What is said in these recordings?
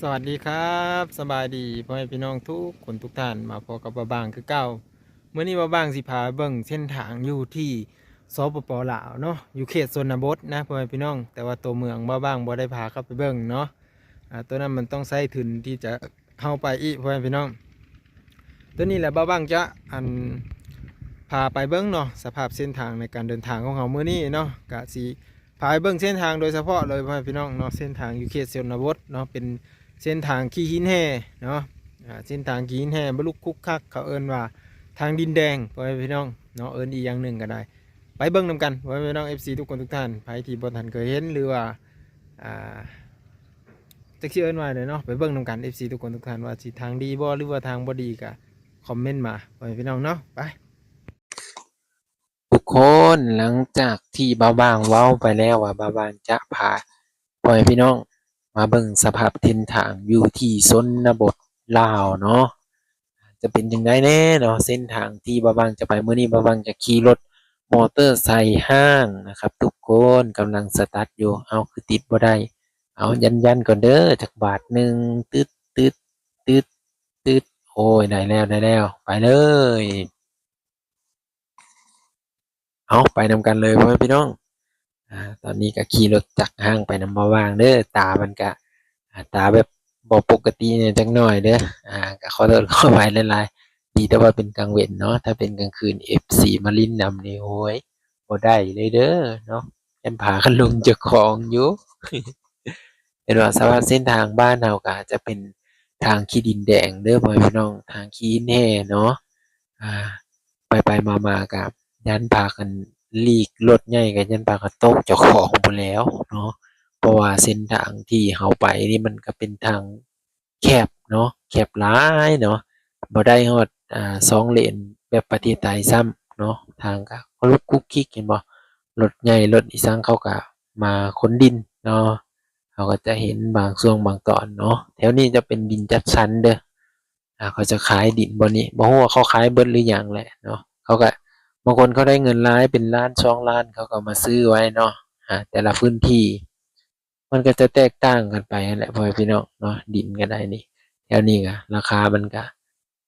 ສະຫວັດດີຄັບ ສະບາຍດີພໍ່ແມ່ພີ່ນ້ອງທຸກຄົນທຸກທ່ານ ມາພົບກັບບ່າວບາງຄືເກົ່າ. ມື້ນີ້ບ່າວບາງຊິພາເບິ່ງເສັ້ນທາງຢູ່ທີ່ ສປປ ລາວເນາະ ຢູ່ເຂດຊົນນະບົດນະພໍ່ແມ່ພີ່ນ້ອງ, ແຕ່ວ່າຕົວເມືອງບ່າວບາງບໍ່ໄດ້ພາເຂົ້າໄປເບິ່ງເນາະ. ອາ ຕົວນັ້ນມັນຕ້ອງໃຊ້ທຶນທີ່ຈະເຮົາໄປອີກພໍ່ແມ່ພີ່ນ້ອງ. ຕົວນີ້ແຫຼະບ່າວບາງຈະ ອັນ ພາໄປເບິ່ງເນາະ ສະພາບເສັ້ນທາງໃນການເດີນທາງຂອງເຮົາມື້ນີ້ເນາະ, ກະຊິ ພາໄປເບິ່ງເສັ້ນທາງໂດຍສະເພາະເລີຍພໍ່ແມ່ພີ່ນ້ອງເນາະ, ເສັ້ນທາງຢູ່ເຂດຊົນນະບົດເນາະ ເປັນເສັ້ນທາງຂີ້ຫີນແຮ່ເນາະ. ອາ ເສັ້ນທາງຂີ້ຫີນແຮ່ ບະລຸກຄຸກຄັກ ເຂົາເອີ້ນວ່າທາງດິນແດງ ພໍ່ແມ່ພີ່ນ້ອງເນາະ, ເອີ້ນອີກຢ່າງໜຶ່ງກໍໄດ້. ໄປເບິ່ງນຳກັນ ພໍ່ແມ່ພີ່ນ້ອງ ເອັຟຊີ ທຸກຄົນທຸກທ່ານ, ໃຜທີ່ບໍ່ທັນເຄີຍເຫັນ ຫຼືວ່າ ອ່າ ຈັກຊິເອີ້ນວ່າໃດເນາະ, ໄປເບິ່ງນຳກັນ ເອັຟຊີ ທຸກຄົນທຸກທ່ານ ວ່າຊິທາງດີບໍ່ ຫຼືວ່າທາງບໍ່ດີ ກໍຄອມເມັນມາ ພໍ່ແມ່ພີ່ນ້ອງເນາະ. ໄປ ທຸກຄົນ, ຫຼັງຈາກທີ່ບ່າວບາງເວົ້າໄປແລ້ວວ່າ ບ່າວບາງຈະພາພໍ່ແມ່ພີ່ນ້ອງມາເບິ່ງສະພາບເສັ້ນທາງຢູ່ທີ່ຊົນນະບົດລາວເນາະ, ຈະເປັນຈັ່ງໃດແດ່ເນາະ ເສັ້ນທາງທີ່ບ່າວບາງຈະໄປມື້ນີ້. ບ່າວບາງຈະຂີ່ລົດມໍເຕີໄຊຫ້າງນະຄັບທຸກຄົນ, ກຳລັງສະຕາດຢູ່. ເອົາ ຄືຕິດບໍ່ໄດ້. ເອົາ ຢັນໆກ່ອນເດີ ຈັກບາດໜຶ່ງ. ຕຶດ ຕຶດ ຕຶດ ຕຶດ. ໂອ້ຍ ໄດ້ແລ້ວ ໄດ້ແລ້ວ, ໄປເລີຍ. ເອົາ ໄປນຳກັນເລີຍພໍ່ແມ່ພີ່ນ້ອງ. ອາ ຕອນນີ້ກໍຂີ່ລົດຈັກຫ້າງໄປນຳບ່າວບາງເດີ. ຕາມັນກະ ອາ ຕາແບບບໍ່ປົກກະຕິແດ່ຈັກໜ້ອຍເດີ. ອາ ກໍຂໍໂທດຂໍອະໄພຫຼາຍໆ. ດີແຕ່ວ່າເປັນກາງເວັນເນາະ, ຖ້າເປັນກາງຄືນ ເອັຟຊີ ມາຫຼິ້ນນຳນີ້ ໂອ້ຍ ບໍ່ໄດ້ເລີຍເດີເນາະ, ຢ້ານພາກັນລົງເຈົ້າຂອງຢູ່. ເຫັນວ່າສະພາບເສັ້ນທາງບ້ານເຮົາກໍຈະເປັນທາງຂີ້ດິນແດງເດີພໍ່ແມ່ພີ່ນ້ອງ, ທາງຂີ້ຫີນແຮ່ເນາະ. ອາ ໄປໆມາໆກໍຢ້ານພາກັນຫຼີກລົດໃຫຍ່, ກໍຢ້ານພາກັນຕົກເຈົ້າຂອງພຸ້ນແຫຼ້ວເນາະ, ເພາະວ່າເສັ້ນທາງທີ່ເຮົາໄປນີ້ມັນກໍເປັນທາງ ແຄບເນາະ, ແຄບຫຼາຍເນາະ, ບໍ່ໄດ້ຮອດ ອາ ສອງເລນແບບປະເທດໄທຊ້ຳເນາະ. ທາງກໍລຸກຄຸກຄິກ ເຫັນບໍ່, ລົດໃຫຍ່ລົດອີ່ສັງເຂົາກໍມາຂົນດິນເນາະ. ເຮົາກໍຈະເຫັນບາງຊ່ວງບາງຕອນເນາະ, ແຖວນີ້ຈະເປັນດິນຈັດສັນເດີ. ອາ ເຂົາຈະຂາຍດິນບ່ອນນີ້, ບໍ່ຮູ້ວ່າເຂົາຂາຍເບິດຫຼືຍັງແຫຼະເນາະ. ເຂົາກໍ ບາງຄົນເຂົາໄດ້ເງິນຫຼາຍ ເປັນລ້ານສອງລ້ານ ເຂົາກໍມາຊື້ໄວ້ເນາະ. ອາ ແຕ່ລະພື້ນທີ່ ມັນກໍຈະແຕກຕ່າງກັນໄປຫັ້ນແຫຼະ ພໍ່ແມ່ພີ່ນ້ອງເນາະ, ດິນກໍໄດ້ນີ້. ແຖວນີ້ກໍລາຄາມັນກໍ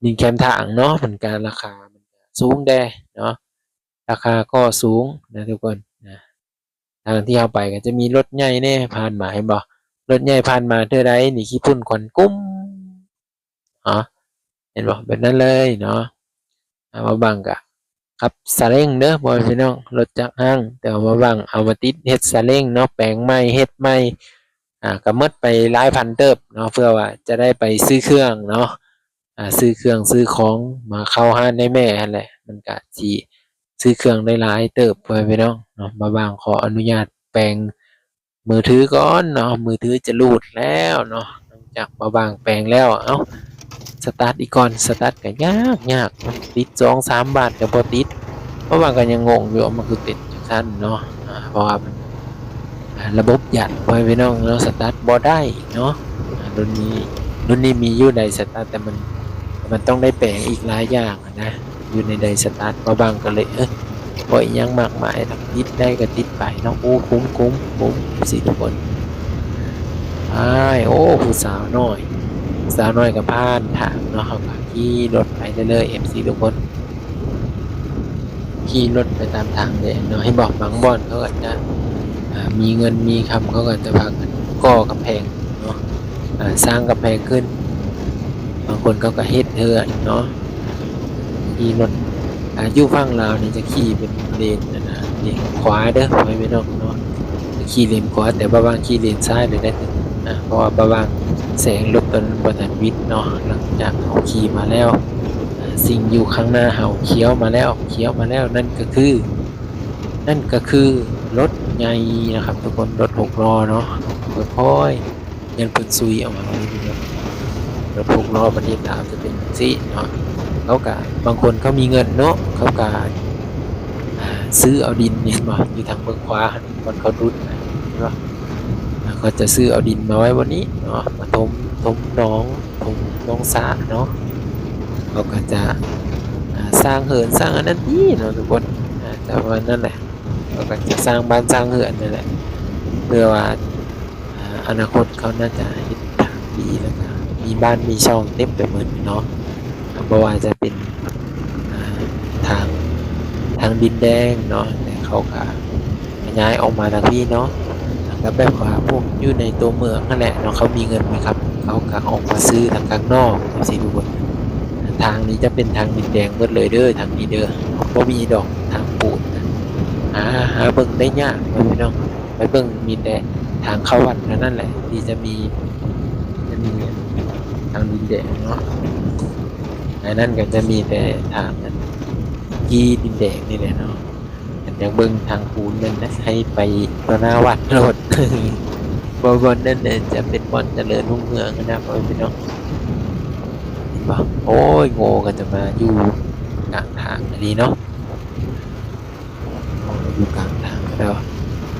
ດິນແຄມທາງເນາະ, ມັນກໍລາຄາມັນກໍສູງແດ່ເນາະ, ລາຄາກໍສູງນະທຸກຄົນນະ. ທາງທີ່ເຮົາໄປກໍຈະມີລົດໃຫຍ່ແດ່ຜ່ານມາ, ເຫັນບໍ່? ລົດໃຫຍ່ຜ່ານມາເທື່ອໃດນີ້ ຂີ້ຝຸ່ນຄວັນກຸ້ມ. ເນາະ ເຫັນບໍ່? ແບບນັ້ນເລີຍເນາະ. ອາ ບ່າວບາງກະຂັບຊາເລັງເດີ ພໍ່ແມ່ພີ່ນ້ອງ, ລົດຈັກຫ້າງ, ແຕ່ວ່າບ່າວບາງເອົາມາຕິດເຮັດຊາເລັງເນາະ, ແປງໃໝ່ ເຮັດໃໝ່. ອາ ກະໝົດໄປຫຼາຍພັນເຕີບເນາະ, ເພື່ອວ່າຈະໄດ້ໄປຊື້ເຄື່ອງເນາະ, ອາ ຊື້ເຄື່ອງຊື້ຂອງມາເຂົ້າຮ້ານໃຫ້ແມ່ຫັ້ນແຫຼະ, ມັນກະຊິຊື້ເຄື່ອງໄດ້ຫຼາຍເຕີບ ພໍ່ແມ່ພີ່ນ້ອງເນາະ. ບ່າວບາງຂໍອະນຸຍາດແປງ ມືຖືກ່ອນເນາະ, ມືຖືຈະຫຼຸດແລ້ວເນາະ. ຫຼັງຈາກບ່າວບາງແປງແລ້ວ ເອົ້າ ສະຕາດອີກກ່ອນ, ສະຕາດກໍຍາກໆ, ຕິດສອງສາມບາດກໍບໍ່ຕິດ. ບ່າວບາງກໍຍັງງົງຢູ່ວ່າມັນຄືເປັນຈັ່ງຊັ້ນເນາະ, ອາ ເພາະວ່າມັນ ອາ ລະບົບຢັດ ພໍ່ແມ່ພີ່ນ້ອງເນາະ, ສະຕາດບໍ່ໄດ້ເນາະ. ອາ ລຸ້ນນີ້ ລຸ້ນນີ້ມີຢູ່ໄດສະຕາດ, ແຕ່ມັນ ມັນຕ້ອງໄດ້ແປງອີກຫຼາຍຢ່າງ. ນະ ຢູ່ໃນໄດສະຕາດ ບ່າວບາງກໍເລີຍ ເອີ ບໍ່ອີຫຍັງມາກມາຍດອກ, ຕິດໄດ້ກໍຕິດໄປເນາະ. ໂອ້ ຄຸ້ມໆ ເອັຟຊີທຸກຄົນ. ອ້າຍ ໂອ້ ຜູ້ສາວນ້ອຍ ຜູ້ສາວນ້ອຍກໍຜ່ານທາງເນາະ, ເຮົາກໍຂີ່ລົດໄປເລື້ອຍໆ ເອັຟຊີທຸກຄົນ. ຂີ່ລົດໄປຕາມທາງແດນເນາະ, ເຫັນບໍ່? ບາງບ່ອນເຂົາກໍຈະ ອ່າ ມີເງິນມີຄຳ ເຂົາກໍຈະພາກັນກໍ່ກຳແພງເນາະ, ອ່າ ສ້າງກຳແພງຂຶ້ນ. ບາງຄົນເຂົາກໍເຮັດເຮືອນເນາະ. ຂີ່ລົດ ອ່າ ຢູ່ຝັ່ງລາວນີ້ຈະຂີ່ເປັນເລນ ອັນນະ ເລນຂວາເດີ ພໍ່ແມ່ພີ່ນ້ອງເນາະ, ຈະຂີ່ເລນຂວາ, ແຕ່ບ່າວບາງຂີ່ເລນຊ້າຍເລີຍເດ້ ອ່າ ເພາະວ່າບ່າວບາງແສງລົດຕົນນັ້ນບໍ່ທັນວິດເນາະ. ຫຼັງຈາກເຮົາຂີ່ມາແລ້ວ ອ່າ ສິ່ງຢູ່ຂ້າງໜ້າເຮົາຂຽວມາແລ້ວ ຂຽວມາແລ້ວ, ນັ້ນກໍຄື ນັ້ນກໍຄືລົດໃຫຍ່ນະຄັບທຸກຄົນ, ລົດຫົກລໍ້ເນາະ. ຄ່ອຍໆ ຢ້ານເພິ່ນຊຸຍອອກມາເນາະ. ລົດຫົກລໍ້ປະເທດລາວຈະເປັນຈັ່ງຊີ້ເນາະ, ເຂົາກະ ບາງຄົນເຂົາມີເງິນເນາະ, ເຂົາກະ ອ່າ ຊື້ເອົາດິນ ເຫັນບໍ່ ຢູ່ທາງເບື້ອງຂວາຫັ້ນ ບ່ອນເຂົາດຸດນະ ເຫັນບໍ່? ເຂົາຈະຊື້ເອົາດິນມາໄວ້ບ່ອນນີ້ເນາະ, ມາຖົມ ຖົມໜອງ ຖົມໜອງສະເນາະ. ເຂົາກະຈະ ອ່າ ສ້າງເຮືອນສ້າງອັນນັ້ນນີ້ເນາະທຸກຄົນ, ອ່າ ຈະປະມານນັ້ນແຫຼະ. ເຂົາກໍຈະສ້າງບ້ານສ້າງເຮືອນນັ້ນແຫຼະ ເພື່ອວ່າ ອາ ອະນາຄົດເຂົາໜ້າຈະເຮັດທາງ ປີ ແລ້ວກະມີບ້ານມີຊ່ອງເຕັມໄປໝົດເນາະ. ບໍ່ວ່າຈະເປັນ ອ່າ ທາງ ທາງດິນແດງເນາະ ແຕ່ເຂົາກະຂະຫຍາຍອອກມາທາງພີ້ເນາະ. ແລ້ວກະແບບວ່າພວກຢູ່ໃນຕົວເມືອງຫັ້ນແຫຼະເນາະ ເຂົາມີເງິນມີຄຳ ເຂົາກະອອກມາຊື້ທາງຂ້າງນອກ ຈັ່ງຊີ້ທຸກຄົນ. ທາງນີ້ຈະເປັນທາງດິນແດງໝົດເລີຍເດີ ທາງນີ້ເດີ ບໍ່ມີດອກທາງປູນນະ. ຫາ ຫາເບິ່ງໄດ້ຍາກເນາະພີ່ນ້ອງ. ໄປເບິ່ງມີແຕ່ທາງເຂົ້າວັດເທົ່ານັ້ນແຫຼະ ທີ່ຈະມີ ຈະມີທາງດິນແດງເນາະ. ອັນນັ້ນກໍຈະມີແຕ່ທາງອັນທີ່ດິນແດງນີ້ແຫຼະເນາະ. ຄັນຢາກເບິ່ງທາງປູນນັ້ນນະ ໃຫ້ໄປຕໍ່ໜ້າວັດໂລດ. ບໍ່ ບ່ອນນັ້ນນະຈະເປັນບ່ອນຈະເລີນຮຸ່ງເຮືອງນະ ພໍ່ແມ່ພີ່ນ້ອງ. ເຫັນບໍ່? ໂອ້ຍ ງົວກໍຈະມາຢູ່ກາງທາງອັນນີ້ເນາະ. ງົວຢູ່ກາງທາງແລ້ວ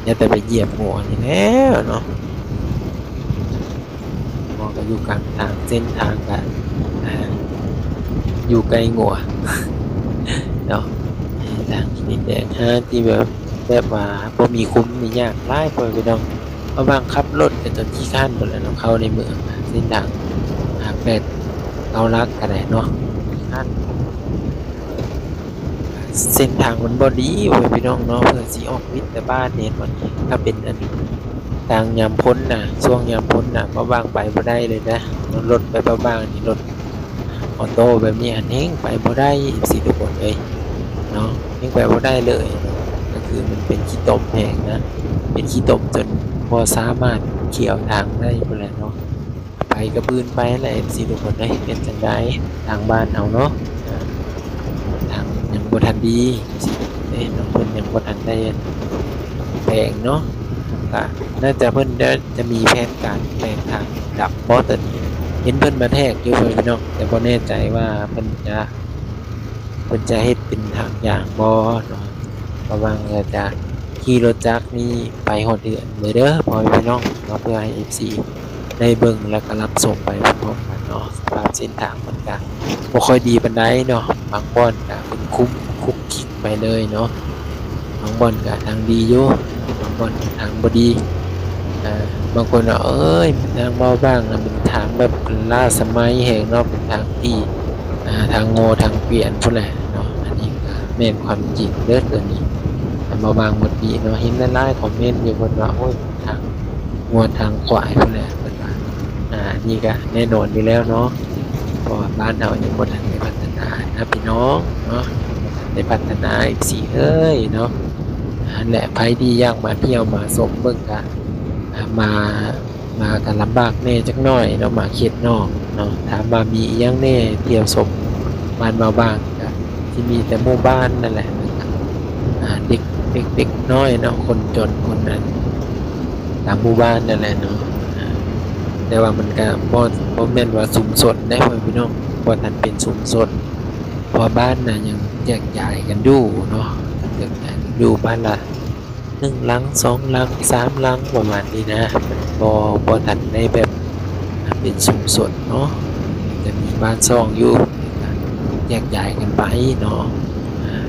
ຢ່າແຕ່ໄປຢຽບງົວນີ້ແລ້ວເນາະ. ງົວກໍຢູ່ກາງທາງ ເສັ້ນທາງກໍ ອ່າ ຢູ່ໃກ້ງົວເນາະ. ທາງທີ່ແດງ ຫາທີ່ແບບ ແບບວ່າບໍ່ມີຄຸ້ມນີ້ຍາກຫຼາຍ ພໍ່ແມ່ພີ່ນ້ອງ. ເພາະວ່າຂັບລົດກໍຈົນຂີ້ຄ້ານໝົດແລ້ວເນາະ ເຂົ້າໃນເມືອງ ເສັ້ນທາງ ຫ້າ ແປດ ເກົ້າຫຼັກກໍໄດ້ເນາະ ຂີ້ຄ້ານ. ເສັ້ນທາງມັນບໍ່ດີ ໂອ້ຍ ພີ່ນ້ອງເນາະ. ເພື່ອຊິອອກວິດຕະບາດນີ້ ເຫັນບໍ່ນີ້ ຖ້າເປັນອັນທາງຍາມຝົນນະ ຊ່ວງຍາມຝົນນະ ມາວາງໄປບໍ່ໄດ້ເລີຍນະ. ລົດໄປປະບາງນີ້ ລົດອອໂຕ້ແບບນີ້ຫັ້ນແຮ່ງໄປບໍ່ໄດ້ ເອັຟຊີ ທຸກຄົນເອີຍເນາະ ແຮ່ງໄປບໍ່ໄດ້ເລີຍ. ກໍຄືມັນເປັນຂີ້ຕົມແຮງນະ ເປັນຂີ້ຕົມຈົນບໍ່ສາມາດຂຽວທາງໄດ້ພຸ້ນແຫຼະເນາະ. ໄປກໍບືນໄປແຫຼະ ເອັຟຊີ ທຸກຄົນເອີຍ. ເຮັດຈັ່ງໃດ ທາງບ້ານເຮົາເນາະ ທາງຍັງບໍ່ທັນດີເດ້ເນາະ ເພິ່ນຍັງບໍ່ທັນໄດ້ແປງເນາະ. ກະໜ້າຈະເພິ່ນຈະມີແຜນການແປງທາງດຳບໍ່ ເພິ່ນເຫັນເພິ່ນມາແທກຢູ່ ເພິ່ນເນາະ ແຕ່ບໍ່ແນ່ໃຈວ່າເພິ່ນຈະ ເພິ່ນຈະເຮັດເປັນທາງຍາງບໍ່ເນາະ. ລະຫວ່າງຈະຂີ່ລົດຈັກນີ້ໄປຮອດເຮືອນເລີຍເດີ ພໍ່ແມ່ພີ່ນ້ອງເນາະ ເພື່ອໃຫ້ເອັຟຊີໄດ້ເບິ່ງ ແລະກະຮັບຊົມໄປພ້ອມໆກັນເນາະ. ສະພາບເສັ້ນທາງມັນກະບໍ່ຄ່ອຍດີປານໃດເນາະ ບາງບ່ອນກະເປັນຂຸມຄຸກຄິກໄປເລີຍເນາະ ບາງບ່ອນກະທາງດີຢູ່ ບາງບ່ອນກະທາງບໍ່ດີ. ບາງຄົນວ່າ ເອີຍ ທາງເບົາບາງນະ ເປັນທາງແບບລ້າສະໄໝແຮງເນາະ ເປັນທາງທີ່ ອ່າ ທາງໂງ່ທາງກວຽນພຸ້ນແຫຼະເນາະ. ອັນນີ້ກໍແມ່ນຄວາມຈິງເດີໂຕນີ້ ອັນເບົາບາງໝົດນີ້ເນາະ. ເຫັນຫຼາຍໆຄອມເມັນຢູ່ ເພິ່ນວ່າ ໂອ້ຍ ທາງງົວທາງຄວາຍພຸ້ນແຫຼະ ເພິ່ນວ່າ. ອ່າ ອັນນີ້ກໍແນ່ນອນຢູ່ແລ້ວເນາະ ເພາະວ່າບ້ານເຮົາຍັງບໍ່ທັນໄດ້ພັດທະນານະພີ່ນ້ອງເນາະ ຍັງບໍ່ທັນໄດ້ພັດທະນາ ເອັຟຊີ ເອີຍເນາະ. ຫັ້ນແຫຼະ ໃຜທີ່ຢາກມາທ່ຽວມາຊົມເບິ່ງກໍ ອ່າ ມາ ມາກໍລຳບາກແດ່ຈັກໜ້ອຍເນາະ ມາເຂດນອກເນາະ. ຖາມວ່າມີອີ່ຫຍັງແດ່ທ່ຽວຊົມບ້ານເບົາບາງ ກໍຊິມີແຕ່ໝູ່ບ້ານນັ້ນແຫຼະ ແລ້ວກໍ ອ່າ ເດັກ ເດັກ ເດັກນ້ອຍເນາະ ຄົນຈົນຄົນນັ້ນ ຕາມໝູ່ບ້ານນັ້ນແຫຼະເນາະ. ອ່າ ແຕ່ວ່າມັນກໍບໍ່ ບໍ່ແມ່ນວ່າຊຸມຊົນເດ້ ພໍ່ແມ່ພີ່ນ້ອງ ບໍ່ທັນເປັນຊຸມຊົນ ເພາະວ່າບ້ານນະຍັງແຈກຢາຍກັນຢູ່ເນາະ ແຈກຢາຍກັນຢູ່ ບ້ານລະ ໜຶ່ງຫຼັງ ສອງຫຼັງ ສາມຫຼັງ ປະມານນີ້ນະ. ມັນບໍ່ ບໍ່ທັນໄດ້ແບບ ອ່າ ເປັນຊຸມຊົນເນາະ ຈະມີບ້ານຊ່ອງຢູ່ ແລະກະແຍກຍ້າຍກັນໄປເນາະ. ອ່າ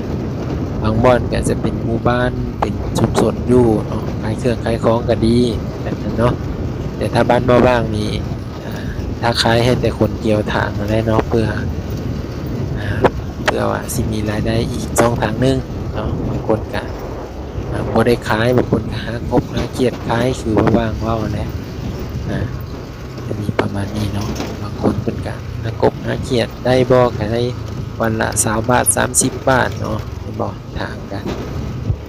ບາງບ່ອນກະຈະເປັນໝູ່ບ້ານ ເປັນຊຸມຊົນຢູ່ເນາະ ຂາຍເຄື່ອງຂາຍຂອງກະດີແບບນັ້ນເນາະ. ແຕ່ຖ້າບ້ານເບົາບາງນີ້ ອ່າ ຖ້າຂາຍໃຫ້ແຕ່ຄົນກ່ຽວຖາງຫັ້ນແຫຼະເນາະ ເພື່ອ ອ່າ ເພື່ອວ່າຊິມີລາຍໄດ້ອີກຊ່ອງທາງໜຶ່ງເນາະ. ບາງຄົນກະ ອ່າ ບໍ່ໄດ້ຂາຍ ບາງຄົນກໍຫາກົບຫາຂຽດຂາຍ ຄືວ່າຫວ່າງເວົ້າຫັ້ນແຫຼະ. ອ່າ ຈະມີປະມານນີ້ເນາະ ບາງຄົນເພິ່ນກໍຫາກົບຫາຂຽດ ໄດ້ບໍ່ກໍໄດ້ວັນລະຊາວບາດ ສາມສິບບາດເນາະ ແມ່ນບໍ່? ທາງກະ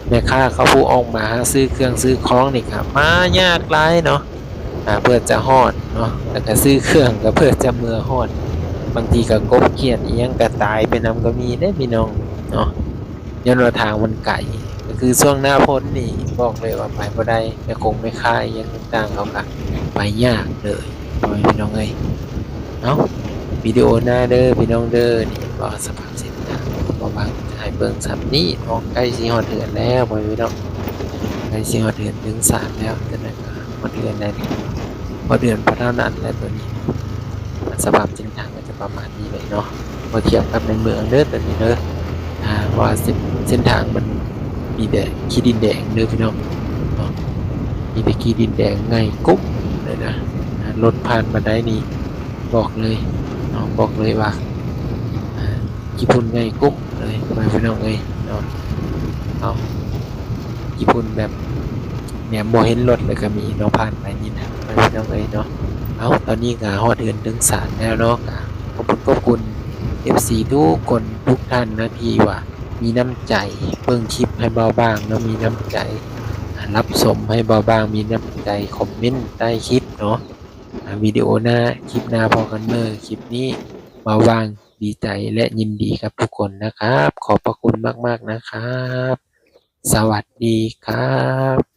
ແມ່ຄ້າເຂົາຜູ້ອອກມາຫາຊື້ເຄື່ອງຊື້ຂອງນີ້ກໍມາຍາກຫຼາຍເນາະ ອ່າ ເພື່ອຈະຮອດເນາະ ແລ້ວກໍຊື້ເຄື່ອງກໍເພື່ອຈະເມືອຮອດ ບາງທີກໍກົບຂຽດອີ່ຫຍັງກໍຕາຍໄປນຳກໍມີເດ້ພີ່ນ້ອງເນາະ. ຍ້ອນວ່າທາງມັນໄກ ກໍຄືຊ່ວງໜ້າຝົນນີ້ ບອກເລີຍວ່າໄປບໍ່ໄດ້ ແມ່ຄົງແມ່ຄ້າອີ່ຫຍັງຕ່າງໆ ເຂົາກໍໄປຍາກເລີຍ ພໍ່ແມ່ພີ່ນ້ອງເອີຍ. ເອົ້າ ວິດີໂອໜ້າເດີພີ່ນ້ອງເດີ. ນີ້ເຫັນບໍ່ ສະພາບເສັ້ນທາງ ເບົາບາງ ຈະໃຫ້ເບິ່ງສ່ຳນີ້ເນາະ. ໃກ້ຊິຮອດເຮືອນແລ້ວ ພໍ່ແມ່ພີ່ນ້ອງ ໃກ້ຊິຮອດເຮືອນເທິງສາມແລ້ວ ຈະໄດ້ ຮອດເຮືອນແລ້ວນີ້ ຮອດເຮືອນພະເທົ່ານັ້ນແຫຼະໂຕນີ້. ສະພາບເສັ້ນທາງກໍຈະປະມານນີ້ເລີຍເນາະ ບໍ່ທຽບກັບໃນເມືອງເດີໂຕນີ້ເດີ. ອ່າ ເພາະວ່າເສັ້ນ ເສັ້ນທາງມັນມີແຕ່ຂີ້ດິນແດງເດີພີ່ນ້ອງເນາະ ມີແຕ່ຂີ້ດິນແດງໃຫຍ່ກຸ້ມເລີຍນະ. ອ່າ ລົດຜ່ານມາໄດ້ນີ້ ບອກເລີຍເນາະ ບອກເລີຍວ່າ ອາ ຂີ້ຝຸ່ນໃຫຍ່ກຸ້ມເລີຍ ພໍ່ແມ່ພີ່ນ້ອງເອີຍເນາະ. ເອົາ ຂີ້ຝຸ່ນແບບແນມບໍ່ເຫັນລົດເລີຍກໍມີເນາະ ຜ່ານໄປນີ້ນະ ພໍ່ແມ່ພີ່ນ້ອງເອີຍເນາະ. ເອົາ ຕອນນີ້ກໍຮອດເຮືອນເຖິງຊານແລ້ວເນາະ ກໍຂອບຄຸນ ຂອບຄຸນເອັຟຊີທຸກຄົນທຸກທ່ານນະ ທີ່ວ່າມີນ້ຳໃຈເບິ່ງຄລິບໃຫ້ບ່າວບາງເນາະ ມີນ້ຳໃຈ ອາ ຮັບຊົມໃຫ້ບ່າວບາງ ມີນ້ຳໃຈຄອມເມັນໃຕ້ຄລິບເນາະ. ອາ ວິດີໂອໜ້າ ຄລິບໜ້າພໍ້ກັນເດີ. ຄລິບນີ້ບ່າວບາງດີໃຈ ແລະ ຍິນດີກັບທຸກຄົນນະຄັບ. ຂອບພະຄຸນມາກໆນະຄັບ. ສະຫວັດດີຄັບ.